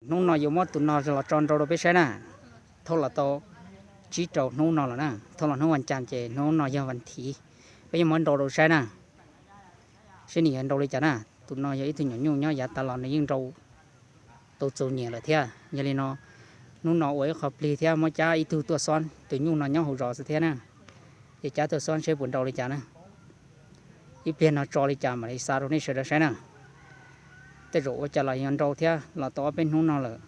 Hnub no yuav muab tus no los tso nrau rau peb saib na. Thauj los tau tsib rau hnub no lawm na, thauj los hnub vas cas ces hnub no yog vas thiv. Peb yuav muab nrau rau saib na, seb nws yuav nrau li cas na. Tus no yog ib tug nyuam nyuj nyob yav tas los nws yeej nrau tau txaus nyiam lawm thiab. Yog li no, hnub no ua ib qho plig thiab muab cab ib tug tuaj xob tus nyuj no nyob hauv zos xwb thiab na. Ces cab tuaj xob seb puas nrau li cas na. Ib pliag no tso li cas mam li xa rau nej sawv daws saib na. Tej zaum ua cas los yuav nrau thiab, los tau ob peb hnub no lawm.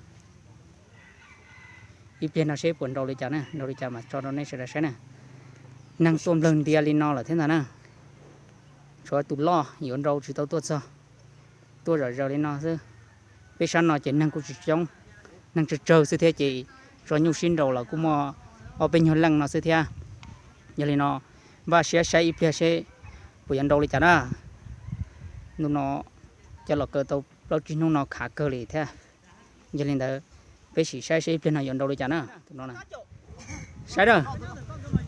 Ib pliag no seb puas nrau li cas na, nrau li cas mam tso rau nej sawv daws saib na. Neeg tuaj nplawg ntias li no lawm thiab ntag na. Tshuav tus loj yuav nrau tsis tau tuaj txog, tuaj zom zaws li no xwb. Peb sab no ces neeg kuj tsis coob, neeg tsawg tsawg xwb thiab ces tso nyuj sib nraus los kuj muaj ob peb nyuag leej no xwb thiab. Yog li no, npaj siab saib ib pliag seb puas yuav nrau li cas na. Hnub no coj los kaw tau plaub tsib hnub no khav kawg li thiab. Yog li ntawd, peb sim saib seb ib pliag no yuav nrau li cas na. Saib na,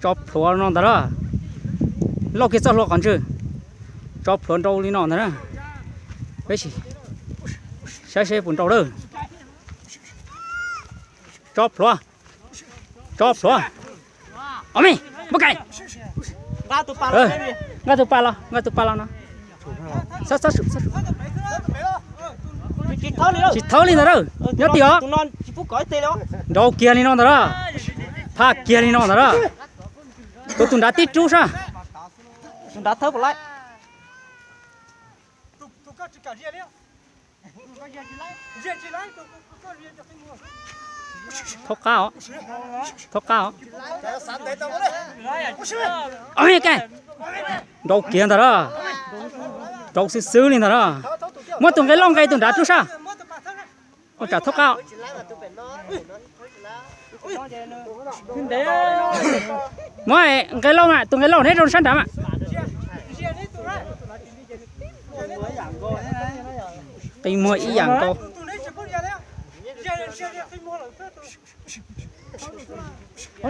tso plhuav no ntag na. Lauj kiag txoj hlua qhov ntswg, tso plhuav nrau li no ntag na. Peb sim saib seb puas nrau lawm. Tso plhuav, tso plhuav. Ob me, npaj kais. Nqa tus pas los, nqa tus pas los no. Tsis thawb li ntag na, nyob tim os. Nrau kiag li no ntag na. Phaj kiag li no ntag na. Tus, tus nrad tib rub sab. Thaub qab os, thaub qab os. Nrau kiag ntag na, nrau xwb xwb li ntag na. Muab tus nqe lauj nqe tus nrad rub sab. Ua tsam thaub qab. Muab nqe lauj mas, tus nqe lauj neb rau sab nrad mas. Qi muag ib yam nkaus.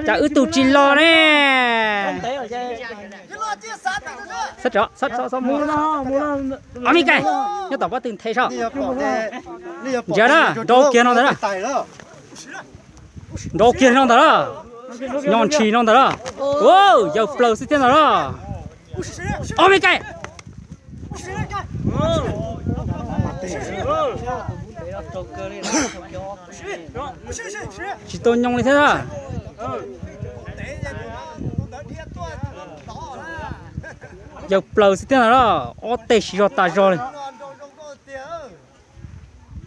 Cas wb tus tsis los ne? Ob me kais, nyob tom pob tw nthe sab. Ntsia na, nrau kiag no ntag na. Nrau kiag no ntag na. Nyo ntshis no ntag na. Yawg plaws xwb thiab ntag na. Ob me kais. Tsis tau nyoo li thiab na. Yawg plaws xwb thiab ntag na. Ob teg siv zog tas zog li.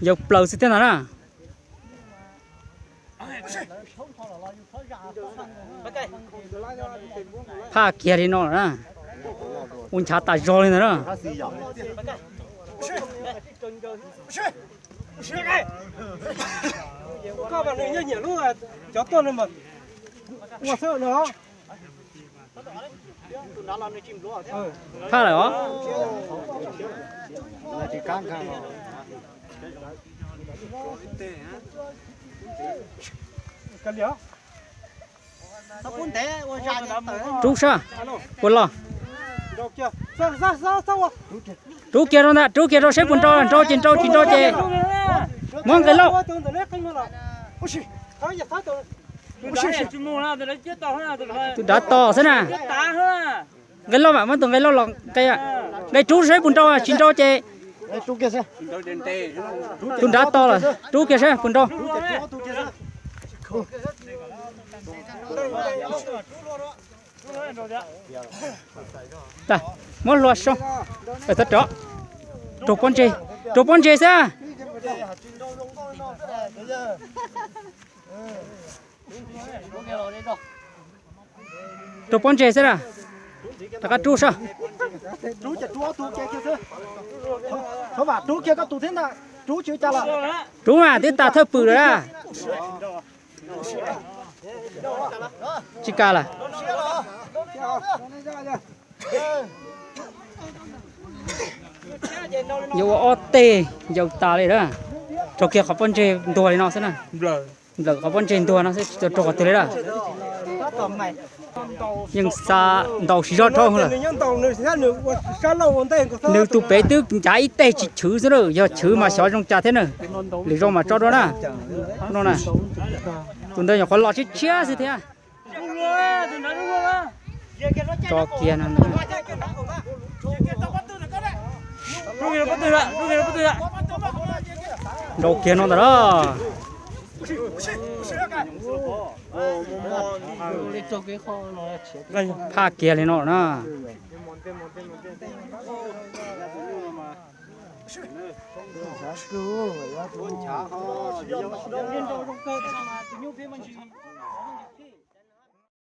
Yawg plaws xwb thiab ntag na. Phaj kiag li no lawm na. Ua nchav tas zog li ntag na. Phaj lawm os. Rub sab, puas los? Rub kiag rau ntag, rub kiag rau seb puas nrau, nrau ces nrau, tsis nrau ces muab nqe lauj. Tus nrad tos xwb na. Nqe lauj mas, muab tus nqe lauj los nqe, nqe rub seb puas nrau, tsis nrau ces tus nrad tos lawm, rub kiag seb puas nrau. Muab hlua soo, txhob rov, rau pob ntseg, rau pob ntseg xwb. Rau pob ntseg xwb na. Rov qab rub sab. Rub mas, twb tas thawj pwm lawm na. Tsis kam lawm. Yuav ua ob teg yau tas li lawm. Rau kiag qhov pob ntseg ntuag li no xwb na. Nplawm qhov pob ntseg ntuag no xwb, tsis tau rau qhov twg li lawm. Yeej xa ntaus siv zog dhau lawm. Nws tus pem twb ncav ib teg tsis chwv xwb na, yog chwv mas xyov zoo cas thiab na. Lwm zaus mam tso dua na. No na, tus ntawd nyuam qhuav los tshiab tshiab xwb thiab. Tso kiag no. Nrau kiag no ntawm na. Phaj kiag li no na.